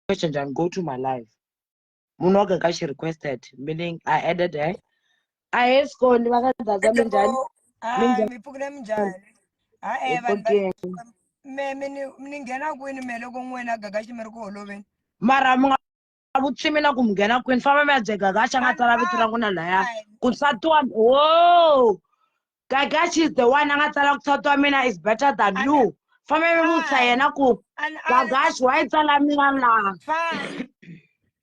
Question njhani? Go to my live. Munhu wa Gagashi requested, meaning I added her. Ahee Skoni, va ka Zaza, minjhani? Hello. Hayi, Minjhani? mi pfukile minjhani? Ha Hi e vanhu va pfukile. me mi ni ni nghena kwini me loko n'wina Gagashi mi ri ku holoveni? Mara mi nga vutisi mina ku mi nghena kwini, famba mi ya bye Gagashi a nga A ni tsala vito ra n'wina laya. fine. Ku nsati wa oh Gagashi is the one a nga tsala ku nsati wa mina is better than A ni you. Famba mi vutisa fine. yena ku A ni ali Gagashi wa yi tsala mina laha. fine.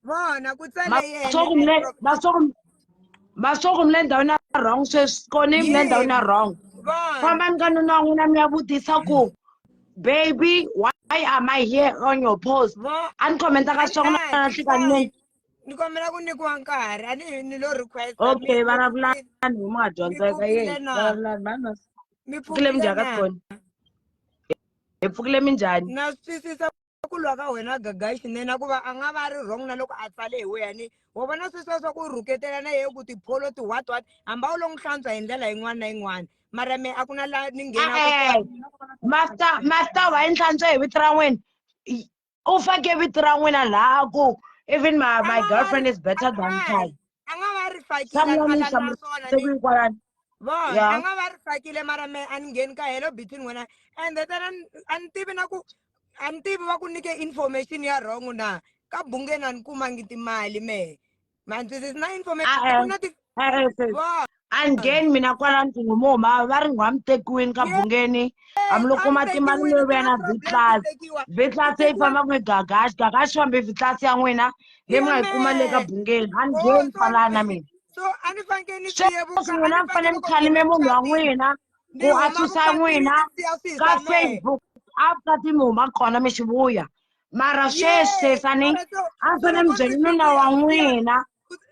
Vona ku tsale yena Masoko mi le e masoko masoko mi le ndhawini ya wrong sweswi koni mi le ndhawini ya yini? wrong. Vona. Fambani ka nuna wa n'wina mi ya vutisa ku baby, why am I here on your post? Vo A ni commenta ka a ni swa n'wina ali na nhlikani fine. ni. Ni kombela ku nyikiwa nkarhi a ni ni lo requesta mi Okay, mi vulavulani mi nga mi dyondzeka ye pfukile na vulavulani mani mas mi pfukile pfukile minjhani ka na Sikoni? Hi pfukile minjhani? Na swi twisisa ku lwa ka wena Gagashi nene ku va a nga va a ri wrong na loko a tsale hi wena ni wa vona sweswiya swa ku rhuketelana na yehe ku tipholo ti what what hambi a wu lo n'wi hlantswa hi ndlela yin'wana na yin'wana mara me a ku na la ni nghenaka E-e kona. Master master wa yi hlantswa hi vito ra n'wina. U fake vito ra n'wina laha ku even my A my nga va girlfriend ri is better than a Kai. a nga va ri fakile a ni Hlamulani alani na nhlamulo swona se ni ku yin'wana. vona a Yeah. nga va ri fakile mara me a ni ngheni ka helo between n'wina and then a ni tivi na ku a ni tivi va ku nyike information ya wrong na ka bungeni a ni kumangi timali mehe ma ni twisisi na information E-e. ku na ti E-e sis. vona A ni ngheni mina kwala ndlwini mo huma va ri nghwa mi tekiwini ka bungeni a mi lo yes a kuma ni timali tekiwile leyi ku vuya na na V problem ku class. tekiwa V ku class yi tekiwa fambaka hi Gagashi. Gagashi fambe V class ya n'wina leyi mi nga yi kuma le ka yime bungeni. A ni oh ngheni so kwalano na mina. so a ni fanekele ni siye Sweswi vuka a n'wina ni mi fanele fanekele mi loko ni khalime huma munhu wa vukatini n'wina ni ku a huma susa vukatini n'wina ni siya swilo ka swa mehe Facebook after mi huma kona mi xi vuya. Mara sweswi yes sesani mara so a so fanele mi loko byele ni nuna wa siya siya n'wina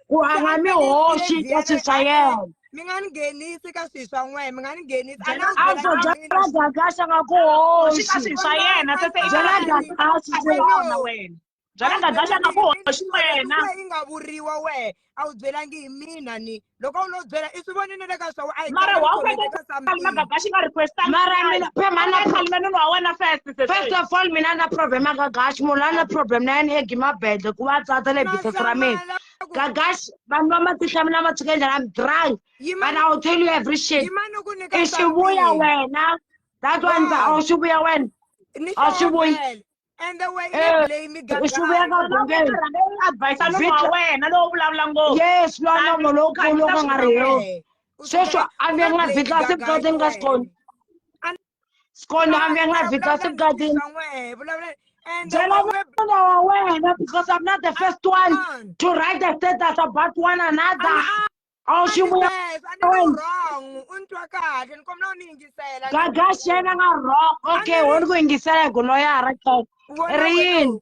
ku a se nga a ni mi fanele ni siye hoxi ka vhiya swilo leyi swa e-e yena. mi nga ni nghenisi ka swilo swa n'wehe mi nga ni nghenisi a Byela na wu A byela swo na byela mina Gagashi a nga ku hoxi ka hoxi. swilo swa no yena se se i Byela ta Gagashi ka se. swona wena wena. a Byela wu Gagashi a nga byelangi ku hi mina hoxi swilo leswi wena. we i nga vuriwa wehe a wu byelangi hi mina ni loko u lo byela i swi vonile le ka swa we a hi Mara khale ni wa u comment fanele ka ku khalima something Gagashi nga requestangi Mara mali. mina phela A mana fanele khalima nuna wa wena first first sesi. of all mina na problem ya Gagashi munhu a na problem na yena Eggy Mabedle ku va a tsatsa le na business ra mina. hlamala ku Gagashi vanhu va matihlo ya mina ma tshuka njhani I'm drunk but yimani I will tell you every shit. yimani ku nyika I xi vuya something wena. That one a vona wu xi vuya wena. ni A wu xi vuyi. xovele and the way i Eh, nge blame i xi vuya Gagashi ka Wena u bungeni. fanele rhanga u advise nuna wa Vitla wena lowo vulavula ngopfu. yes lowa Than nomo lowukulu khanyisa ku nga swilo ri swa yo. wena. wehe u Sweswi sukela a u mi nga nga blame vitla Gagashi vukatini ka wehe Sikoni. a Sikoni a mi nga mara vitla vulavulani hi swilo vukatini. swa n'wehe vulavulani and the Byela way u nge nuna wa wena because I'm not the first one on to write a status about one a another. ni A wu xi ali vuya sweswo a ni ri wena. wrong u ni twa kahle ni kombela u ni yingisela ni Gagashi yena nga wrong. a ni Okay, ri wo ni ku yingisela hi ku loyara ke. I vona ri wena yini?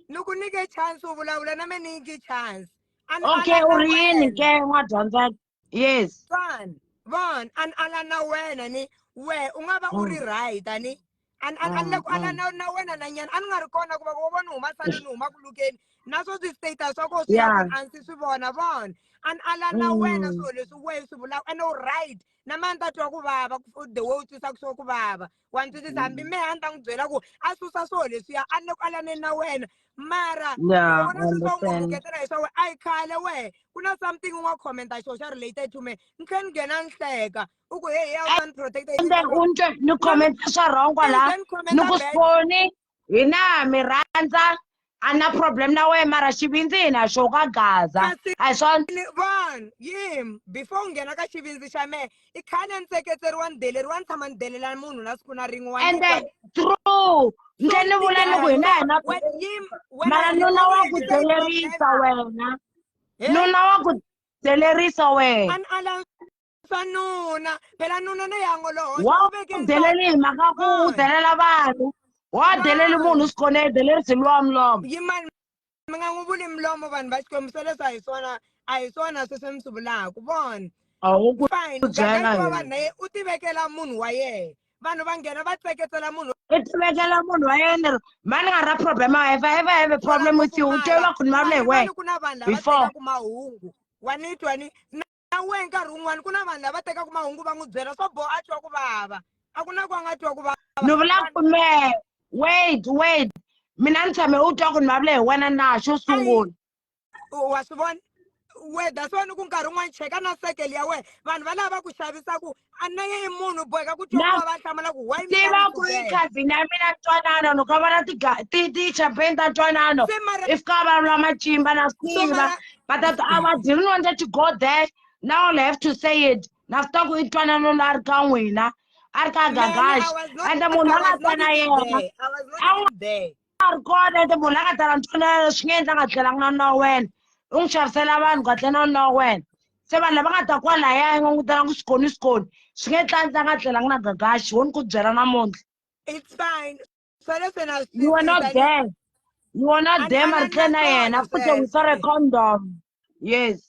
ni ku nyike chance u vulavula na me ni nyiki chance a ni Okay, ala u na ri yini wena ke n'wa dyondzeka? Yes. van van a ni ala na wena ni we u nga va u ri right ani a ni a ni le ku ala na wena na nyana a ni nga ri kona ku va ku vona huma saluni huma ku lukeni na swo swi-status swa koho swi ya ku a ndzi swi vona vona a ni ala na wena swilo leswi wehe swi vulaka ene u right na ma ni ta twa ku vava the way u twisaka swo ku vava wa ni twisisa hambi mehe a ni ta n'wi byela ku a susa swilo leswiya a ni le ku alaneni na wena mara Yeah, vona I sweswi va n'wi understand. rhuketela hi swa wena a yi khale wehe ku na something u nga commenta xo xa related to me ni tlhe ni nghena ni hleka u ku hey a wu ta ni protecta Ende u ntwe ni comment swa wrong kwala Then ni commenta ku back. Siponi hina mi rhandza a na problem na wena mara xivindzi hina xo ka gaza Kasi a hi swona ni van yim before u nghena ka xivindzi xa mehe i khale ni tseketseriwa ni deleriwa ni tshama ni delela munhu na siku na rin'we wa ni ende twa true so ntle ni ni vula ni ku hina hina yim wena mara nuna u wa ku yekisa yi problem delerisa wena he nuna wa ku delerisa wena a ni ala swa nuna phela nuna na yango lo hoxa wa u veke ku nsati deleli hi mhaka ku u van delela vanhu wa deleli van munhu sikone i delerisi luwa mulomo yimani mi nga n'wi vuli milomo vanhu va xikwembu swo leswi a hi swona a hi swona sweswi mi swi vulaka vona a wu ku fine byela Gagashi wa hi vanhu na ye u tivekela munhu wa yena vanhu va nghena va tseketsela munhu i tivekela munhu wa yena mani nga ra problem if I ever have a sola problem with ngopfu you u twe mara va ku ni wa vulavula hi rivali wena ku na vanhu lava before tekaka mahungu wa ni twa ni na wehe nkarhi wun'wani ku na vanhu lava tekaka mahungu va n'wi byela swo boha a twa ku vava a ku na ku a nga twa ku vava ni vula ku me wait wait Mina ni tshame u twa ku ni vulavula hi wena na xo sungula. Wa swi vona we, that's why ni ku nkarhi wun'wani cheka na sekele ya wena, vanhu va lava ku xavisaku a na ye i munhu boheka ku twa Na ku va hlamala ku why mi tiva ku i cousin ya mina Ntwanano, loko a vona ti-champagne ta Ntwanano, se mara if ka vulavula macimba na so swi tiva. Mara But that I didn't want to go there. Now I have to say it. Na swi tiva ku i Ntwanano la ri ka n'wina, a ri ka man, I Gagashi. was not Ende munhu I a nga was ta not na even yena there. I was not a even there. nga ri kona. Ende munhu la nga ta na Ntwanano swi nge endla nga tlhelanga na nuna wa wena, u n'wi xavisela vanhu ku a tlela na nuna wa wena. Se vanhu lava nga ta kwalaya i nga n'wi vitana ku xikoni xikoni, swi nge tlangi a nga tlelanga na Gagashi. Wo ni ku byela namuntlha. It's fine, swa leswi na swi You were not twisisa ni there. You were not a ni there, alani mara tlele na na yena swona futhi we saw a sweswo. condom. Yes.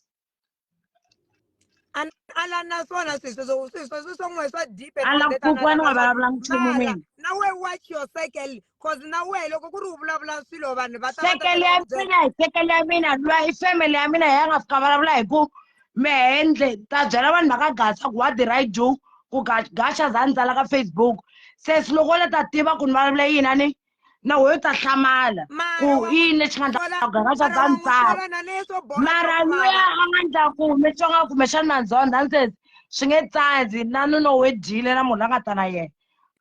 A ni alani na swona swilo sweswo, swilo sweswo swa n'we swa deep and A all la that, ku a ni pfukiwa ni alani nga na swona. vulavulanga nchumu Mara mina. na we watch your circle, cause na wehe loko ku ri u vulavula swilo vanhu va ta va ta Sekele tela ya ku byela. mina hi sekele ya mina luya i family ya mina ya nga fika vulavula hi ku mehendle ta byela vanhu va ka Gasa ku what did I do ku Gasha za ni tsala ka Facebook. Sesi loko wo la ta tiva ku ni vulavula yini a ni na wehe u ta hlamala Mara ku wa i n'wi yini lexi nga sola ndla ku Gasha mara za wa ni n'wi tsala. sola na leswo boha Mara swa ku luya vava. a nga ndla ku mitsonga kumbexana mandzondza ni sesi swi nge tsandzi na nuna we dyile na munhu la nga ta na yena,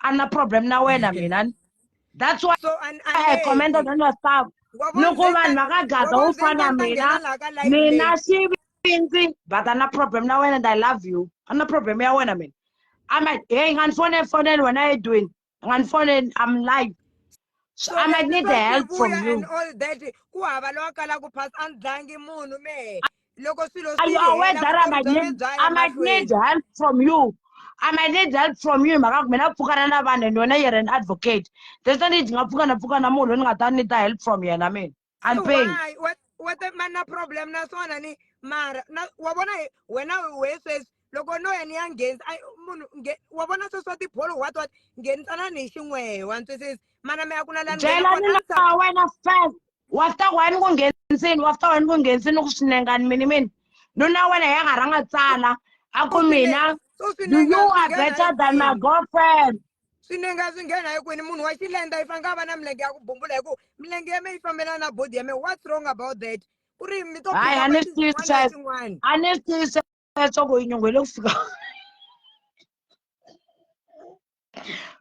a ni na problem na wena mina ni. That's why So an I commented aneti on your stuff. wa Ni vona ku ze vanhu ni va ta ka Gaza wa wo vona ze ni fana ta ni ta mina nghena laha ka live mina leyi. xivindzi, but a na problem na wena and I love you. A na problem ya wena mina. I might, hey, nga ni foneli foneli wena Edwin, nga ni foneli, I'm live. So So I might leswi need swa the help from swivuya you. and all that, ku hava lowa kalaka phasi, a ni dlangi munhu mehe loko swilo Are swi you aware hela that I vutomi might bya me need bya ya I might need mahlweni. help from you? I might need help from you hi mhaka ku mina pfukana na vanhu and wena you're an advocate. There's no need nga pfuka na pfuka na munhu loyi ni nga ta need help from yena mina. I'm Se paying. why what ma na problem na swona ni mara na wa vona wena we sweswi loko no ya ni ya nghenisa ai munhu wa vona sweswi swa tipholo what what nghenisana ni hi xin'wehe, wa ni twisisa mana me a ku na laha ni nghena Byela kona ni a ni tshama na wena first. Wa swi tiva ku why ni ku nghenisini, wa swi tiva why ni ku nghenisini ku swinengani mini mina. Nuna wena ya nga rhanga tsala a ku so swine mina so you swinenga you swi are nghena better hi than my kwini? girlfriend. Swinenga swi nghena hi kwini? Munhu wa xilenda yi fanele a va na milenge ya ku bumbula hi ku milenge ya me yi fambelana na body ya me. What's wrong about that? Ku ri mi to Hayi pick a up ni swi tivi xin'wana na sweswo. xin'wana. A ni swi tivi sweswo ku nyungu yi le ku fika.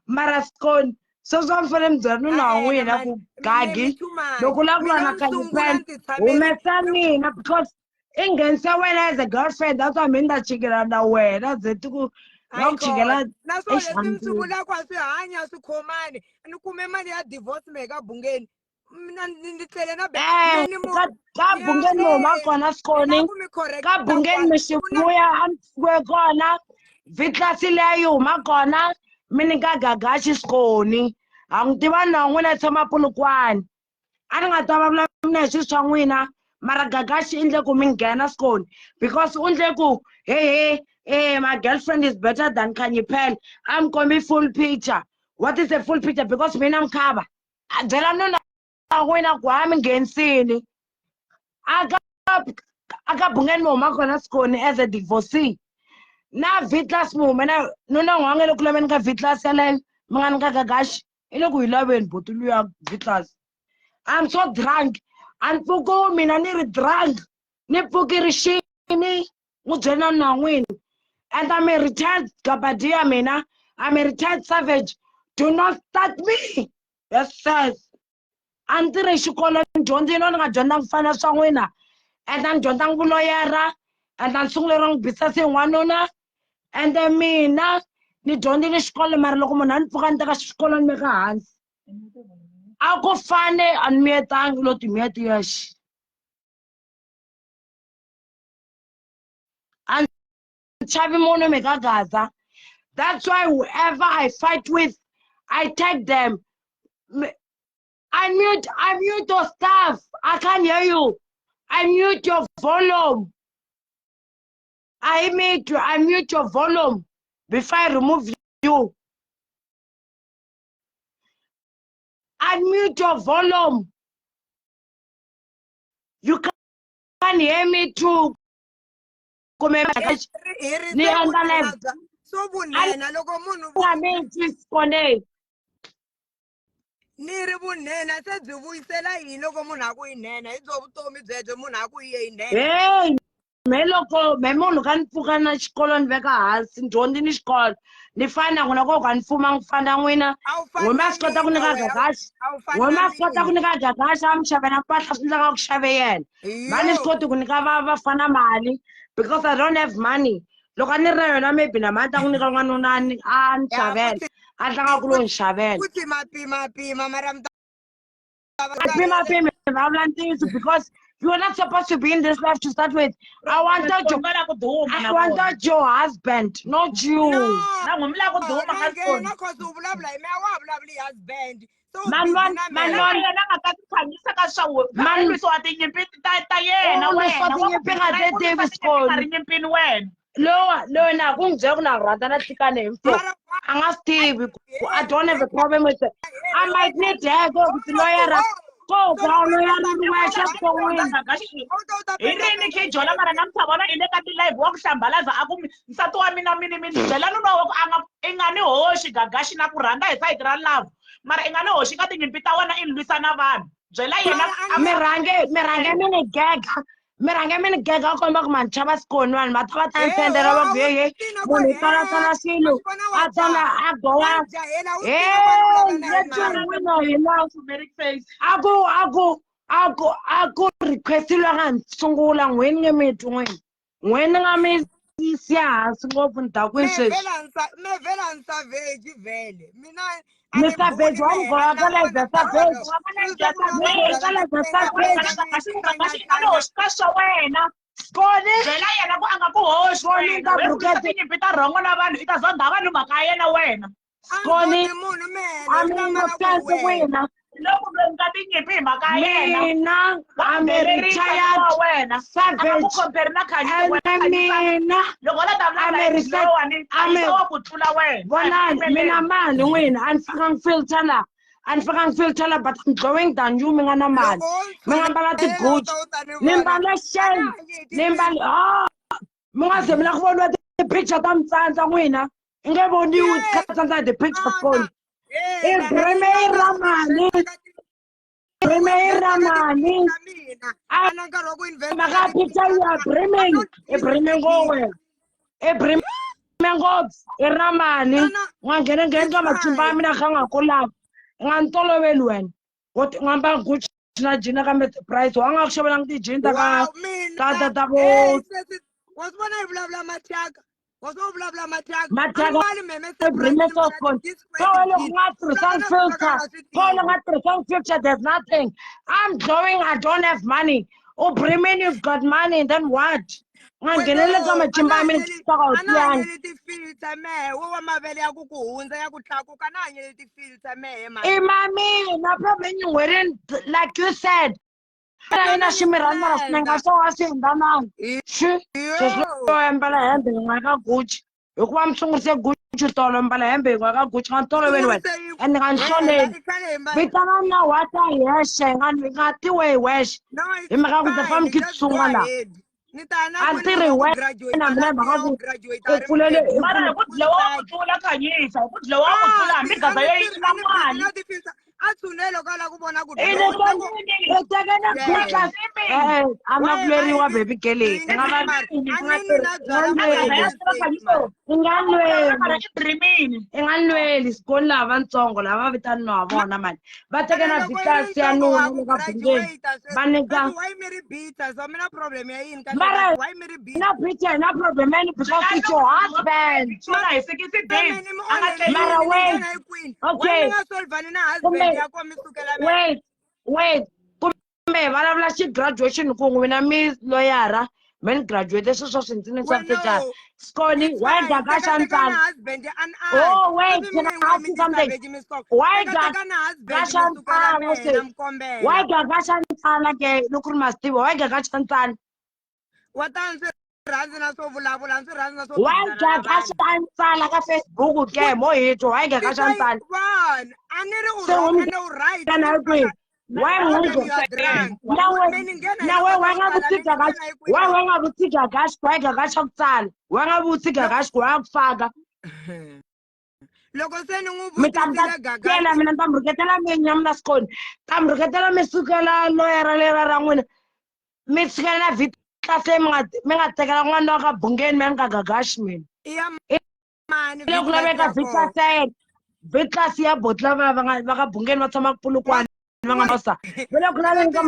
Mara Skoni, sweswo a mi fanele mi byela nuna wa A-e n'wina mani ku mi Gagi mi too much loko u lava ku mina lwa na ni sungula Kanyipele ni ti tshameli humesa mina because i nghenisa wena as a girlfriend, that's why mina ni ta chikela na wena ze ti ku va hayi ku chikela. kona naswona Eish, leswi mi swi a ni tivi. vulaka a swi hanya a swi khomani. Ni kume mali ya divorce mehe ka Bungeni, mina ni tlele na be Eh, me ni mu ka ka ya Bungeni mi huma eh kona ni Skoni, lava ku mi ka correcta Bungeni kwala mi ku na xivuya a mi pfuke kona vitlasi leyi yi huma kona mi nyika Gagashi Skoni. Ha n'wi tiva na n'wina i tshama Polokwane, a ni nga ta vulavula mina hi swilo swa n'wina, mara Gagashi i ndle ku mi nghena Skoni because u ndle ku hey hey hey, my girlfriend is better than Khanyiphela. A mi kombi full picture. What is the full picture? Because mina mkhava a byela nuna wa n'wina ku ha mi nghenisini aka aka Bungeni mi huma kona Skoni as a divorcee na Vitlas mi hume na nuna n'wange le ku laveni ka Vitlas yaleyo mi nga ni ka Gagashi i le ku yi laveni boti luya Vitlas. I'm so drunk, a ni pfuki mina ni ri drunk, ni pfuki ri xini n'wi byela na nuna wa n'wina. And I'm a retired gabadia mina, I'm a retired savage. Do not start me. Yes sis, a ni tirhi xikolo, ni dyondzile ni nga dyondzanga ku fana na swa n'wina, and a ni dyondzanga vuloyara, and a ni sungule wrong business hi n'wanuna, ende mina ni dyondzile xikolo, mara loko munhu a ni pfuka ni teka xikolo ni veka hansi a ku fane a ni miyetangi lo ti miyeti yexe. A ni chavi munhu mi ka Gaza. That's why whoever I fight with, I take them. I mute, I mute your stuff. I can't hear you. I mute your volume. I mute your volume before I remove you. Unmute your volume. You can't hear me too. Kumbe hi ri ni se endla vunene live. bya swo vunene loko munhu Nga mi twi Skone. Ni ri vunhenha se byi vuyisela yini loko munhu a ku i nhenha hi byo vutomi byebyo munhu a ku i ye i nhenha Hey, me loko me munhu ka ni pfuka na xikolo ni veka hansi ni dyondzi ni xikolo ni fana na n'wina ko ka ni fuma ni fana n'wina a wu fani n'we ma na swi kota ku mina nyika wena gagaxi a wu fani n'we na ma swi kota ku mina nyika gagaxi a mi xavela mpahla swi endlaka ku xave yena va ni swi yo koti ku nyika va vafana mali because I don't have money loko a ni ri na yona maybe na mali ta ku nyika n'wanuna a ni a ni ya xavela futhi a tlanga ku lo ni xavela futhi mapima pima mara mi ta va a pima pima vulavula ntiyiso because you are not supposed to be in this life to start with I wanted your va la ku duma I na vona wanted your husband not you no na n'wi mi la ku duma na ka nghena Sikoni cause u vulavula hi mina a wa ha vulavuli hi husband se u man busy one na man mehe na one yena a nga ta ti tshamisa ka swa man lwisiwa tinyimpi ta yena u lwisiwa wena wa ku tinyimpi nga busy te u tivi lwisa tinyimpi nga Sikoni ri nyimpini wena lowa loyi na ku n'wi byela ku na rhandza na tlikane hi mfo mara a nga swi tivi ku I don't have a problem with it I might need her ko ku tiloyara ko ku a loyara ri wexe vuton'wini hi rini khijola mara namuntlha vona i le ka ti-live wa ku hlambalaza a ku nsati wa mina mini mini byela nuna wa ku a nga i nga ni hoxi gagaxi na ku rhandza hi sayiti ra love mara i nga ni hoxi ka tinyimpi ta wena i ni lwisa na vanhu byela yena a mi rhange mi rhange mi ni gega mi rhange mi ni gega ku komba ku mani chava Sikoni vanhu va ta va ta ni sendela va ku hehe munhu i tsalatsala swilo a tsala a gowa hey let's wina hina turmeric face a ku a ku a ku a ku request-iwa nga ni sungula n'wini nge mi twi n'wini n'wini nga mi siya hansi ngopfu ni dakwini sweswi me vhele a ni savage vhele mina a mi ni savage buli wa mehe ni a ni goya na kwale vona the savage mi kwale the savage gagaxi i nga ni hoxi ka swa wena Sikoni byela yena ku a nga ku hoxi Sikoni wena ka we lwisa Brukete tinyimpi ta rhongo na vanhu i ta zonda vanhu mhaka ya yena wena Sikoni munhu mehe a ni mi hlamala ku innocent wena n'wina loko lweni ka tinyimpi hi mhaka ya yena mina wa ku I'm a delerisa retired wa wena a nga ku savage compare na Khanyisa and wena Khanyisa mina loko la ta I'm vulavula a hi retired lowani I'm Khanyisa a wa ku tlula wena a hi vonani mina pfumeleli mali n'wina a ni fakangi filter la a ni fakangi filter la but I'm glowing than you mi nga na mali loko wo mi nga mbala ntshulela u ti-Gucci ta u ta ni ni vona mbale a na Shein hanyi hi ni mbale ti-filter ah mi nga ze mi la ku voniwa ti-picture ta mitsandza n'wina i nge voniwi yes ka tsandza hi ti-picture phone tsandza i hela a ni breme na i ra nkarhi wa ku mali investa ka breme i investa ra ka mali ti-picture mina a a na nkarhi wa ku investa mhaka ka ya picture ti-picture you are I'm dreaming not i busy breme ngopfu with wena i breme ngopfu i ra mali no no u nga nghenengheni it's ka matshimba ya fine mina kha nga ku lava u nga ni toloveli wena wo ti u nga ambala Gucci na jean kambe ti-price wa nga ku xavelanga ti-jean ta ka wow ta mina ta ta vo hey sesi wa swi vona yi vulavula mathyaka wa swi vona vulavula mathyaka a ni mathyaka mbali meme i surprise breme ni mbala softphone ti-disco so loko jean u nga vulavula tirhisangi na swilo swa ka filter u nga swi phone u tivi nga tirhisangi filter there's nothing I'm glowing I don't have money u brimini you've got money then what u nga ngheneleli ka wena a macimba na ya mina hanyeli saka u a na tiyani hanyeli ti-filter mehe wo wa mavele ya ku ku hundza ya ku tlakuka a na hanyeli ti-filter mehe mani i ma mina probably nyuhwerini like you said na twana yina ni ximirhani mara swinenga senda swo a swi hindza xi sweswi yo lo ambala hembe yin'we ka Gucci hikuva mi sungurise Gucci tolo mbala hembe yin'we ka Gucci nga ni toloveli wena sungulise yi and nga ni wena hloleli i khale hi mbala vitana na wata hi hexe hi nga hi nga tiwe hi wexe no hi it's mhaka ya ku ta famba fine ki just go tsunga laha ahead ni ta na a kwini tirhi wa ku wena graduate mina last hi mhaka year ku u graduate u a ri pfulele mukhegula i mara hi pfule ku dlawa wa ku u tlula Khanyisa hi ku dlawa wa ku tlula ah hambi ti a gaza ni yo tirhi yi a na ni busy mali na ti-filter a tshunele loko a lava ku vona ku i glow teke loko i teke na yeah Gucci Dreaming. e-e a na why kuleriwa why baby girl i drinking nga va mara i a nga ni nwi tirhi na i nga byala A mara gaza lweli ya i swi tiva safe Khanyiso mara i nga wa ku vulavula mara lweli i dreaming i nga lweli sikoni lava vantsongo lava vitaniwa vona mani va teke mara na loko yi ri Vitas ya ntsongo wa nuna ku le ka bungeni graduate va sweswi nyika sweswi why mi ri bitter so mi na problem ya yini kahle mara kahle why mi ri na bitter bitter hi na problem yani because byela it's your loko husband tlula hi 60 mara days me ni mi a nga onhelini mara tleleli ni wait nghena hi kwini why mi okay nga solvani na husband kumbe ya ko mi sukela mehe wait wait kumbe hi vulavula xi-graduation ku n'wina mi loyara me ni graduate sweswo swi ndzi ni swa wena fitara Skoni it's why fine gaga teka teka na xantsala husband a ni ali oh wait sweswi can mi I n'we ask mi you something ti-savage mi stop why teka gaga teka na husband mi sukela xantsala mehe se na mi why kombela gaga xantsala ke loko ri ma swi tiva why gaga xantsala wa ta ndzi rhandzi na swo vulavula ndzi rhandzi na swo why phikizana na gaga vanhu xantsala ka Facebook ke mo hi twa why gaga vutisa xantsala vanhu a ni ri u se wrong u ende u right nghena hi kwihi why problem n'wi you are drunk na we me ni nghena hi na we loko wa swo nga tala me vutisi ni gagaxi nghena hi kwini why wa nga vutisi gagaxi why gagaxi ku tsala wa nga vutisi loko gagaxi wa ku faka Loko se ni n'wi Mi ta mi ta vutisile Gagashi yena mina ni ta mi rhuketela mi nyamula sikoni, ta mi rhuketela mi sukela loyara lera ra n'wina, mi sukela na vito class leyi mi nga tekela n'wana wa ka Bungeni, mi ya ni ka Gagashi mina. I ya mani Le ku V-class laveka ya V kona? class ya yena, V class ya boti lava va ka Bungeni va tshamaka Polokwane, va nga nosa va le ku laveni ka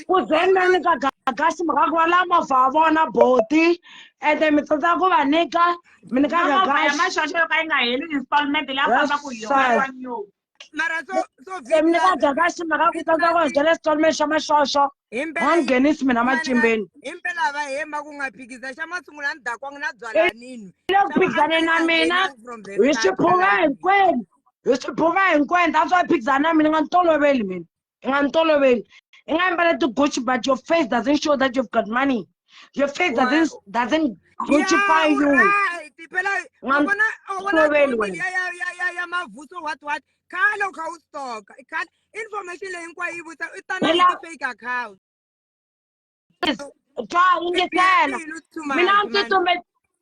ku ze mi ya nyika Gagashi mhaka ku va la movha wa vona boti, ende mi tsandzeka ku va nyika, mi nyika Na movha ya Gagashi. Maxaxo yo ka yi nga heli installment leyi a fambaka hi yona Yes, wa new. Mara so se mi nyika V-class Gagashi mhaka ku tsandzeka ku hakela installment xa Maxoxo. Himpela. Wa nghenisi mina macimbeni. Himpela va hemba ku nga phikisa xa masungulo, a ni dakwangi na byala nini. Le ku phikizaneni na mina hi swiphuva hinkwenu, hi swiphuva hinkwenu. That's why phikizana na mina, i nga ni toloveli mina, i nga ni toloveli. I nga mbala ti-Gucci, but your face doesn't show that you've got money. Your face doesn't Gucci-fy you. Right, phela. Nga wa vona, wa vona. Toloveli Tony wena. Ya Mavuso, what khale u kha u stoka khale information leyi hinkwayo yi vutisa i tana hi ti-fake account. Twa yingisela, mina a ni titumbe,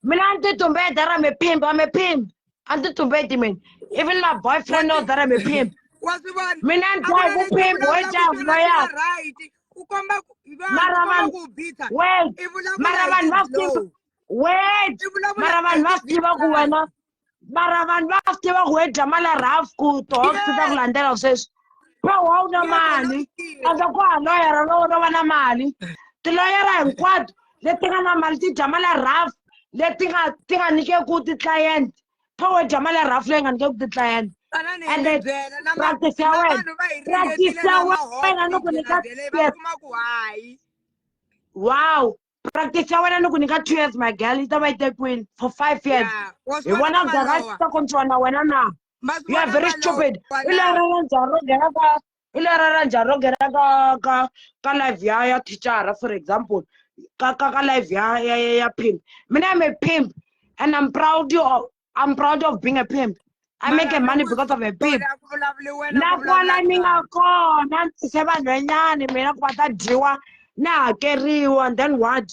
mina a ni titumbeti that I'm a pimp. I'm a pimp, a ni titumbeti mina. Even my boyfriend knows that I'm a pimp. Wa swi vona? Mina ni dya hi ku pimp, we dya loya. Right, u komba ku vanhu Mara u komba vanhu ku bitha wait, i vulavula mara hi vanhu va swi tiva ti-glow. Wait, I vulavula mara vanhu hi va swi tiva ku ti-V-class. wena, mara vanhu va swi tiva ku we dya mali ya rough, ku ti-hawks ti ta ku landzela sweswi va wa wu na mali. Kambe ku ha loyara lowo ro va na mali, tiloyara hinkwato leti nga na mali ti dya mali ya rough leti nga ti nga nyikeku ti-client. Pho we dya mali ya rough leyi nga nyikeku ti-client. Tanani And hi mi then byela na practice ya na wena, vanhu va hi practice ringetile ya na wena ni ku nyika mahosi va 2 years. Kuma ku hayi. Wow, practice ya wena ni ku nyika 2 years, my girl, yi ta va yi tekiwile for 5 years. Ya wa swi Hi vona vona Gagashi malowa ta kontsiwa na wena na ma swi you are vona very stupid. malowa I lera ra njhani ro nghena ka, i lera ra njhani ro nghena ka live ya thicara, for example, ka live ya pimp? Mina, I'm a pimp and I'm proud of being a pimp. I make a money because of a pimp. A ku vulavuli wena, Na ku vulavula kwala ni nga kona ni tise vanhwanyani mina ku va ta dyiwa na hakeriwa, and then what?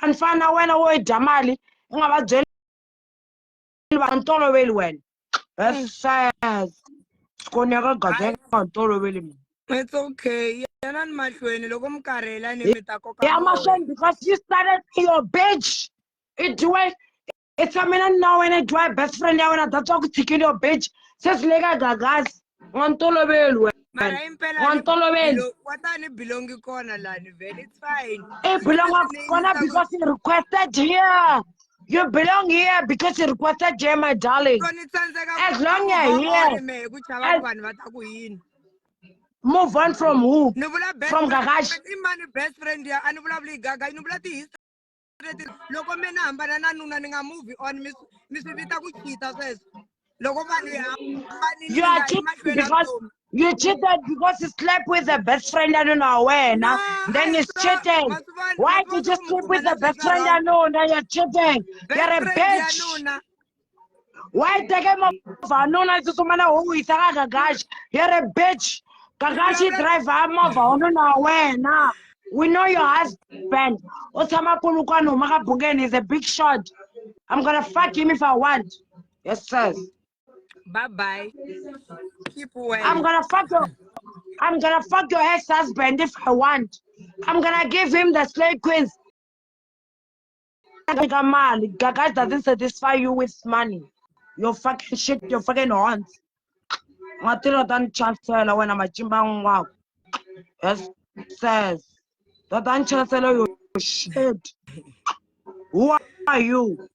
A ni fani na wena wo yi dya mali u nga va byeli va ntoloveli wena. Yes, sikoni ya ka Gaza nga ntoloveli mina. It's okay, yanani mahlweni loko mi karhela ni mi ta koka Ya moya. Mahlweni because you started your bitch i dyiwe i tshame na nuna wa wena, i dyiwa hi best friend ya wena. That's why ku tshikile your bitch se swi le ka Gagasi. Nga ntoloveli wena. Mara impela Nga ni ntoloveli. Wa ta ni belongi kona lani vele, it's fine. I belong kona because you requested here. You belong here because you requested here, my darling. So ni tsandzeka As long you're here. Me hi ku chava ku vanhu va ta ku yini. Move on from who? Ni vula best From friend. Gagashi? I mani best friend ya? A ni vulavuli hi Gaga, ni vula ti-history leti. Loko mina hambana na nuna ni nga move on, mi swi vita ku cheata sweswo loko vanhu hi hambanile. You are cheating because you cheated because you slept with the best friend ya nuna wa wena. Then it's cheating. Why did you sleep with the best friend ya nuna? You're cheating. You're a bitch. Nuna. Why teke movha nuna yi tsutsuma na wu yisa ka Gagashi? You're a bitch. Gagashi driver movha wa nuna wa wena. We know your husband u tshama Polokwane, huma ka Bungeni, is a big shot. I'm gonna fuck him if I want. Yes, sis. Bye bye, keep well. I'm gonna fuck your ex-husband if I want. I'm gonna give him the slave queens. Mali. Gaga doesn't satisfy you with money. Your fucking shit, your fucking horns. Ngatilo ta ni chansela wena macimba n'wako. Yes, sis. Ta ni chansela your shit. Who are you?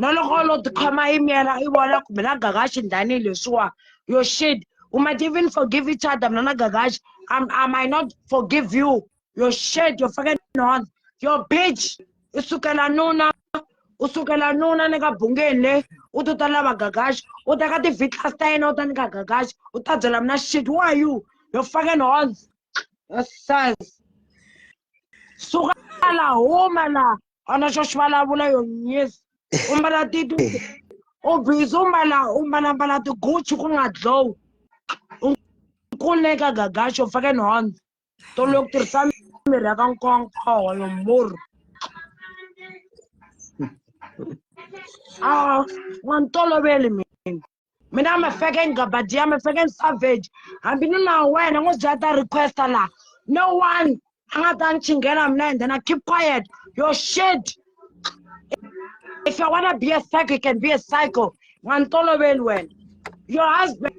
Na loko lo tikhoma i miyela i vona ku mina Gagashi ndlani leswiwa your shit. We might even forgive each other, mina na Gagashi. I might not forgive you. Your shit, your fucking horns, your bitch. I sukela nuna, u sukela nuna ni ka Bungeni le u to ta lava Gagashi, u ta ka ti-V-class ta yena, u ta nyika Gagashi, u ta byela mina shit. Who are you? Your fucking horns. Yes, sis. Suka la, huma la, ana xo xi vulavula yo nyisi. U mbala ti u busy u mbala mbala ti-Gucci ku nga glow. U nkule ka Gagashi, u fucking horns. Tolo ku tirhisa mirhi ya ka nkonkoho yo murhi. Ah, wa ntoloveli mina. Mina I'm a fucking gabadi, I'm a fucking savage. Hambi ni na wena ngo bya ta requesta la. No one a nga ta ni chingela mina and then I keep quiet. Your shit. If you wanna be a psycho, you can be a psycho. Nga ni toloveli wena. Your husband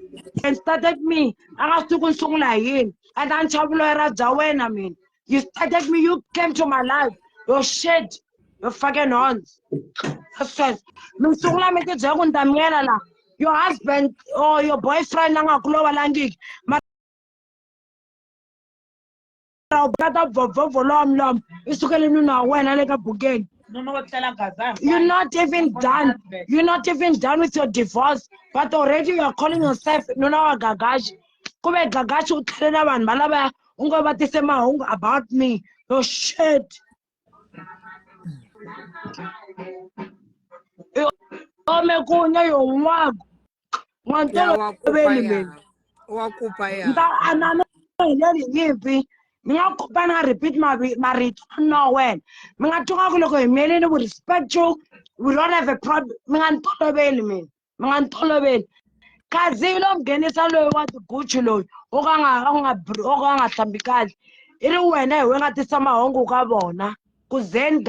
started me. A nga swi tivi ku ni sungula hi yini. And a ni chavi vuloyera bya wena mina. You started me, you came to my life. Your shit. Your fucking horns. Sweswo. Mi sungula mi tibyela ku ni ta miyela la. Your husband or your boyfriend la nga ku lovalangiki. Mara u ta bvobvobvo lomu lomu. I sukele nuna wa wena le ka bukeni. Nuna wo tlela gaza You're not even done. You're not even done with your divorce, but already you are calling yourself nuna wa Gagashi. Kuve Gagashi u tlhele na vanhu valava u ngo va tise mahungu about me. Your shit. I ome kunya yo n'waku. Ya wa kupa N'wantoloveli ya. mina. Wa kupa ya. Nta anana heleli nyimpi. Mi nga kupa na repeat marito no wena. Mi nga twa ku loko hi miyelini we respect you. We don't have a problem. Mi nga ni toloveli mina. Mi nga ni toloveli. Kazi lo nghenisa loyi wa ti-Gucci loyi o ka nga o nga o ka nga hlambi kahle. I ri wena hi we nga tisa mahungu ka vona. Ku zen